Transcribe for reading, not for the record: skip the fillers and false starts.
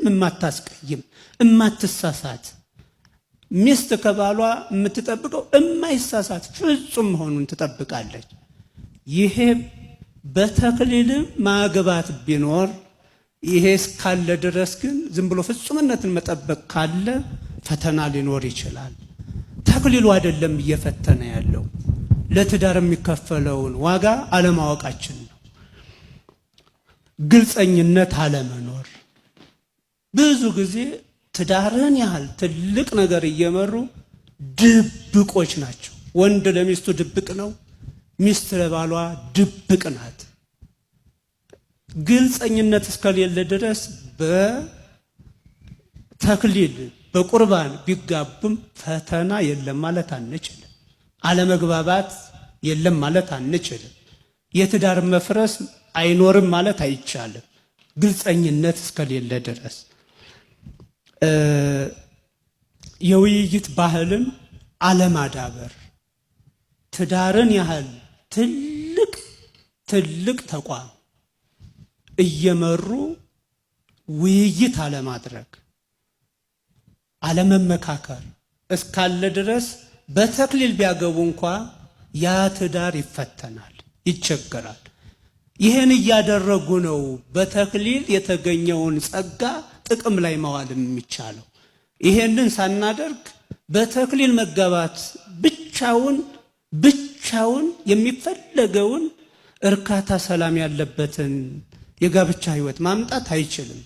የማታስቀይም፣ እማትሳሳት ሚስት ከባሏ የምትጠብቀው እማይሳሳት ፍጹም መሆኑን ትጠብቃለች። ይሄ በተክሊልም ማግባት ቢኖር ይሄ እስካለ ድረስ ግን ዝም ብሎ ፍጹምነትን መጠበቅ ካለ ፈተና ሊኖር ይችላል። ተክሊሉ አይደለም እየፈተነ ያለው፣ ለትዳር የሚከፈለውን ዋጋ አለማወቃችን ነው። ግልፀኝነት አለመኖር። ብዙ ጊዜ ትዳርን ያህል ትልቅ ነገር እየመሩ ድብቆች ናቸው። ወንድ ለሚስቱ ድብቅ ነው፣ ሚስት ለባሏ ድብቅ ናት። ግልፀኝነት እስከሌለ ድረስ በተክሊል በቁርባን ቢጋቡም ፈተና የለም ማለት አንችልም። አለመግባባት የለም ማለት አንችልም። የትዳር መፍረስ አይኖርም ማለት አይቻልም። ግልፀኝነት እስከሌለ ድረስ የውይይት ባህልን አለማዳበር፣ ትዳርን ያህል ትልቅ ትልቅ ተቋም እየመሩ ውይይት አለማድረግ፣ አለመመካከር እስካለ ድረስ በተክሊል ቢያገቡ እንኳ ያ ትዳር ይፈተናል፣ ይቸገራል። ይህን እያደረጉ ነው በተክሊል የተገኘውን ጸጋ ጥቅም ላይ ማዋል የሚቻለው። ይሄንን ሳናደርግ በተክሊል መጋባት ብቻውን ብቻውን የሚፈለገውን እርካታ፣ ሰላም ያለበትን የጋብቻ ሕይወት ማምጣት አይችልም።